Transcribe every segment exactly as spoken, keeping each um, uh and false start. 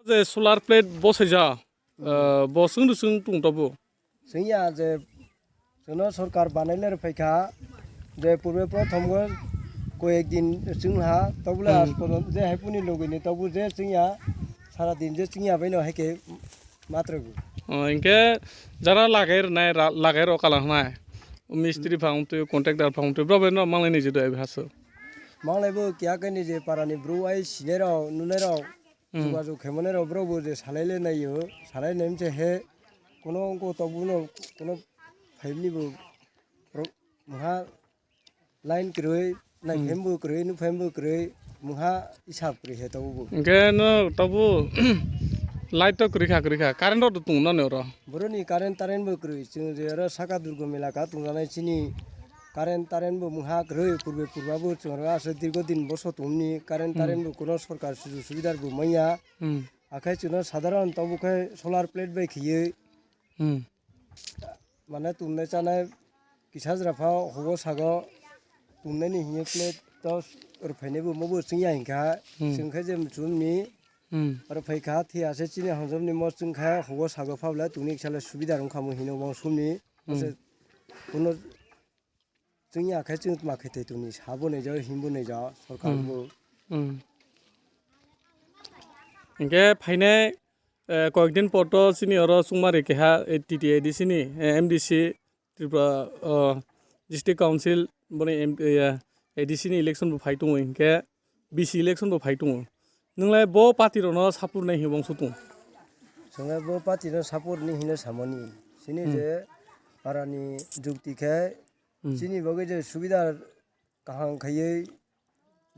Je solar plate bosai ja, eh, bo swngdu swng tung tobu. Swngya je chwngno sorkar banaile rw phaikha, je purbe prothom go koyek din chwngha, tobule Hmm. As porjonto je haipuni logini tobu je chwngya, sara din je chwngya baino haikhe matrogo. Oh, hinkhe jara lagai rwnai, ra-, lagai rw kala hnai. Mistri phang twi, contractor phang twi, bro bai no manglai ni jidu ai hasu. Manglai bo kiya khe nije parani bru ai sinai rok, nunai rok, Hmm. Jogajog khaimani rok, borok bo je salai le naio, salai nai mse he, kuno wngkha tok buno, kuno phaimni bo borok mungha line kwrwi, Hmm. Naiphaimbo kwrwi, nukphaimbo kwrwi, mungha isab kwrwi he tok bo. Hinkhe no tok bo light to kwrwi kha, kwrwi kha, current rok to tung nani oro. Boroni current tarrent bo kwrwi, chwng je oro saka Durgo mela ka tungjanai chini current tarrent bo mungha kwrwi, purbe purba bo chwng oro aswk dirgo din boso tongmani current Hmm. Tarrent bo kuno sorkar sujug subidar bo manya. Hmm. Akhai chwngno sadharon tobo khe solar plate bai khiywi Hmm. Mane tumnai chanai kisa jra pha hogo sago tumnai ni hiye plate to rwphainai bo mo bo chwngya hinkha Hmm. Chwngkhe je chumni Hmm. Rwphai kha thi ase chini hanjom ni mo chwngkha hogo sago pha bwlai tungni kisa le subida rwngkha mo hino mo sumni Hmm. Kuno Chwngya khe chwng tma khe tei tongni sabo nai jao, himbo nai jao, sorkar Hmm. Bo. Hmm. Hinkhe phainai, eh, koyekdin por to chini oro chwngmari keha, eh, T T A D C ni, eh, M D C Tripura, oh, District Council boni M-, eh, A D C ni election bo phai tongo hinkhe B C election bo phai tongo. Nwnglai bo party rokno support nai hinwi bongso tongo? Chwnglai bo party no support ni hino samani. Chini Hmm. Je parani jukti khe Hmm. Chini bagwi je subida kaham khaiwi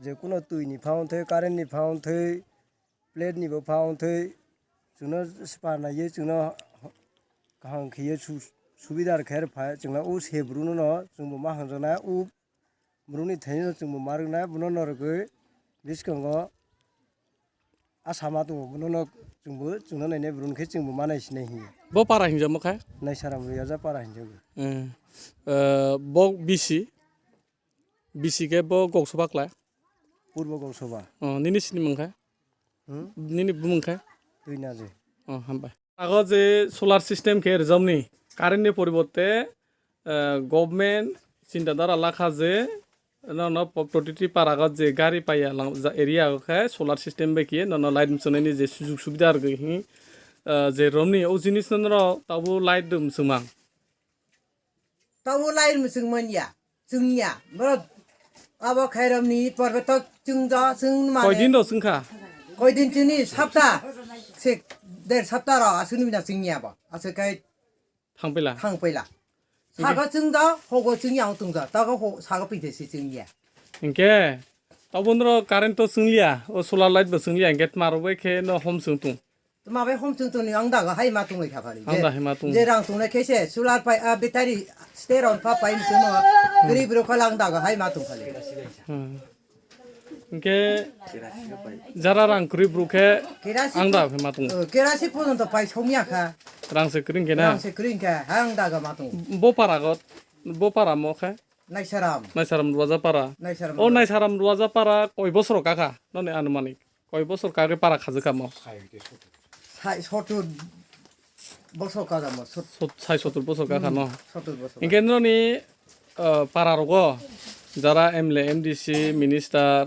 je kuno twi ni pha wngthwi, current ni pha wngthwi, plate ni bo pha wngthwi, chwngno spa naiwi chwngno kaham khaiwi su-, subida rwkhe rwpha chwngno o se bwrwino no chwngbo ma hamjaknai, o bwrwni thaino chwngbo ma rwknai, bono norogwi bwskango. A sama tongo, bono no chwngbo, chwngno nainai bwrwni khe chwngbo manai sinai hiya. Bo para hinjamo khe? Naisaram Riyaja para hinjago. Hmm. Eh, bo B C? B C khe bo Goksoba klai? Purbo Goksoba. Oh, nini sini mung khe? Hmm? Nini bumung khe? Tuinaji. Oh, hambai. Ago je solar system khe rijamni current ni poribote, eh, government chinta dara lakha je no, no, po-, protiti para go je gari paiya lang-, ja area go khe solar system bai khe no, no light mchwnai ni je sujug subida rwgwi hi, eh, je romni o jinis no, no, tabo light dum chwngmang. Tabo light mchwng manya, chwngya. Boro abo khairom ni porbe to chwngja, chwng mane. Koidin do chwngkha? Koidin chini sapta, se der sapta ro aswk ni bina chwngya bo. Aswk kai Thangpila. Thangpila. Sago chwngja, hogo chwngya ang tungja. Tago ho-, sago pide si chwngya. Hinkhe, tabunro current to chwngliya, o solar light bo chwngliya, hinkhe tma rwbai khe no hom chwng tung. Tma bai hom chwng tuni ang dago hai ma tunglai kha phali. Ang da hai ma tung. Je rang tunglai khe se solar pai, ah, battery stay ron pha pai mchwng no. Gri bro kha lang dago hai ma tung phali. Hmm. Hinkhe jara rang kwrwi bru khe Kerasi ang da khe ma tung. Oh, kerasi porjonto pai somya kha. Rang se kwrwi khe na? Rang se kwrwi kha, ang da ga ma tung. Bo para go, bo para mo khe? Naisaram. Naisaram Ruaja para. Naisaram O Ruaja. Naisaram Ruaja para koi bosor ka kha? Noni anumanik. Koi bosor ka khe para khajwk kha mo? Sai sotur bosor ka jamo, sot- Sot-, sai sotur bosor ka kha no? Hmm, sotur bosor. Hinkhe noni, uh, para rogo jara M L A, M D C, minister,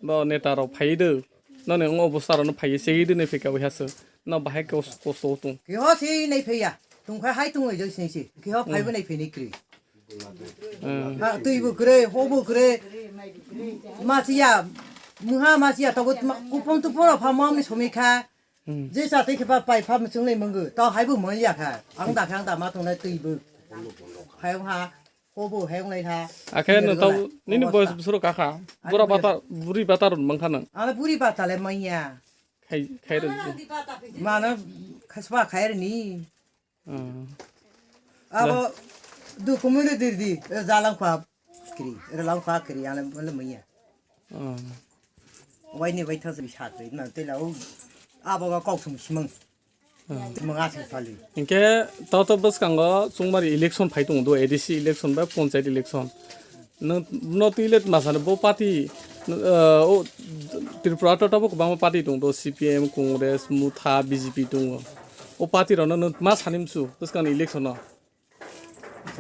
bo neta rok phaiwi do, noni wng obostha rok no phaiwi segwi do nai phika wi hasu, no bahai kos-, kosto o tung. Keho se nai phaiya, tungkha hai tungwi jai sini si, keho phaibo nai phini kri. Hmm. Ha, twi bo kre, ho bo kre, masiya, mungha masiya, tobo ma-, kupong tu poro pha mamni somikha, Hmm. Je sa tei khe pa pai pha mchung lai mwngo, to hai bo manya kha, ang da kha, ang da ma tong nai twi bo, hai wng ha. Kobo heng lai ha. Akhe no tau nini boyos bwswk kha kha. Bura bata, buri bata run mang kha nang. Ala buri bata le manya. Khai, khai run. Mano khasba khai rni. Hmm. Abo du kumui de dir di, jalang kha kri, jalang kha kri, ala, ala manya. Hmm. Waini waithang se bisat na tela o abo ga kok sum simang. Manga se pali. Hinkhe toto bwskango chwngmari election phai tongo do, A D C election ba panchayat election. No, no twi le masano bo party, uh, o, Tripura to tabuk kwbangma party tong do, C P M, Congress, Motha, B J P tongo. O party rokno nwng ma sani msu bwskangni election no?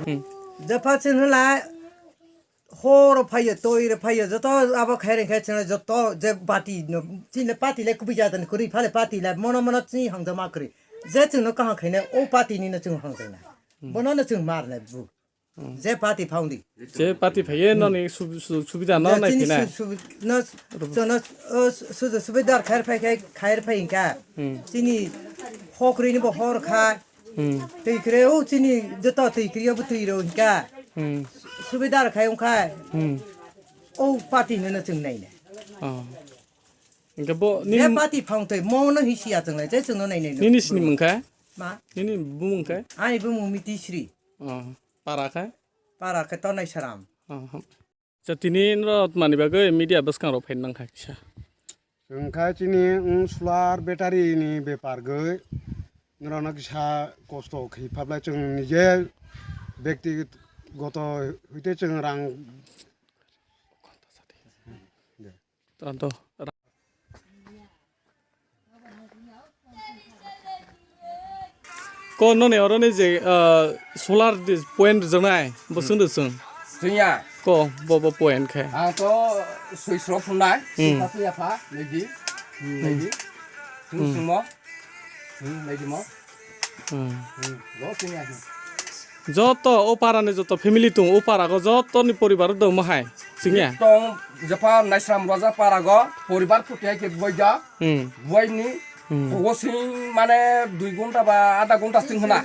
Hmm. Jepha chwng hwnla horo phaiyo, toi ro phaiyo, joto abo khaireng khai chwngno joto je party no, chini party le kubui jatani kwrwi phale party le mono mono chini hangjakma kwrwi. Je chwngno kaham khainai o party ni no chwng hangjaknai. Hmm. Bono no chwng marnai bu. Hmm. Je party phaung di. Je party phaiye noni sub-, sub-, subida no nai chini phinai. Su-, su-, no, jono, o, su-, sujog subidar khair phai khai, khair phai hingka. Hmm. Chini hokrwi ni bo hor kha. Hmm. Twi kre o chini joto twi kre o bo twi ro hingka. Hmm. Subidar khai ongkha. Hmm. O party no no chwng nai ne. Oh. Hingke bo nini party phang twi mo no hi siya chwng nai, je chwng no nai nai no. Nini sini mungkha? Ma? Nini bumung khe? Ani bumung Miti Sri. Oh. Para khe? Para khe Tonai Saram. Oh. Cha tini nro mani bagwi media bwskang rok phaina nangkha kisa. Chwng kha chini, mm, solar battery ni bepar gwi nrokno kisa kosto khe phablai chwng nije bektigoto hwite chwng rang. Tanto. Ko noni oro ni je, ah, solar di point rwnai, bo Hmm. sung de sung. Sungya. Ko bo, bo point khe. Ang to sui sro phunai, Hmm. sui pha sui ya pha, legi. Hmm, Hmm. legi. Sung Hmm. sung mo. Hmm, legi mo. Hmm. Hmm. Lo sungya. Joto o para ni joto family tung o para go joto ni poribar do mo hai. Sungya. Tong jepha Naisram Raja para go poribar phuti hai khe boida. Hmm. Buaini Hmm. kogo sing mane dui gonta ba adha gonta sing hwna.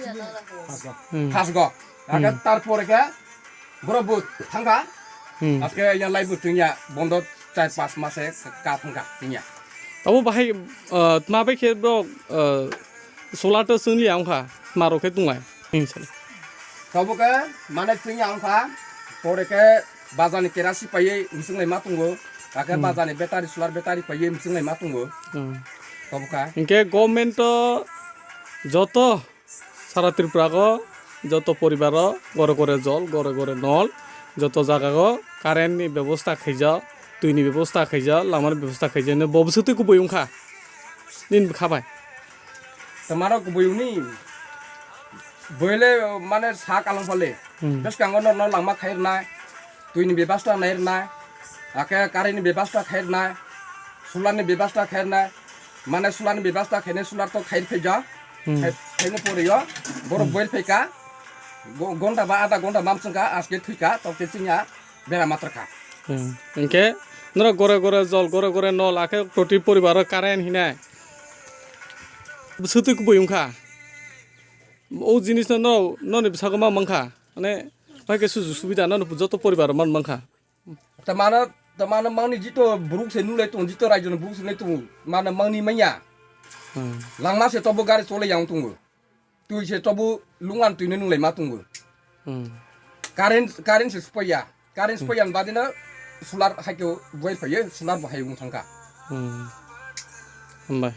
Hmm. Khasgo. Ake Hmm. tarpore ke boro bo thangkha. Hmm. Aske ya lai bo sing ya bondo char pas mase ka thangkha sing ya. Abo bahai, uh, tma bai khe bro, uh, solar to sing liya wngkha, tma rok khe tunglai. Hmm, sir. Tabuk ke mane sing ya wngkha, pore ke bazar ni kerasi paiye msing lai ma tungo. Ake Hmm. bazar ni battery, solar battery paiye msing lai ma tungo. Hmm. Tabuk ka. Hingke government to joto sara Tripura go joto poribar o gore gore jol, gore gore nol, joto jaga go current ni bebosta khaijak, twi ni bebosta khaijak, lama ni bebosta khaijak, ne bo bwswk twi kubui wngkha. Nini bwkha bai. Tamaro kubui wngni. Boile mane sa kalang phale. Hmm. Bwskango no, no langma khairnai. Twi ni bebasta nairnai. Ake current ni bebasta khairnai. Solar ni bebasta khairnai. Mane solar ni bebasta khaine solar to khair phaija. Hmm. Khai-, khaine pore yo. Boro Hmm. boil phaika. Go-, gonta ba adha gonta mamsungka aske thuika. Tokte chingya. Bera matra kha. Hmm. Hingke norok gore gore jol, gore gore nol, akhe proti poribar o current hinai. Bwswk twi kubui wngkha. O jinis no norok, noni bwsago ma mankha. Mane, bai khe sujug subida no joto poribar man mankha. Tamano, tamano mangni jito buruk se nulai tongo, jito raijoni buruk se nulai tongo. Mano mangni manya. Hmm. Langma se tobo gari cholai yang tongo. Twi se tobo lungan twi no nunglai ma tongo. Hmm. Current, current se supaya. Current Hmm. supaya ni badino solar hai khe buai phaio, solar bo hai wng thangkha. Hmm. Hambai.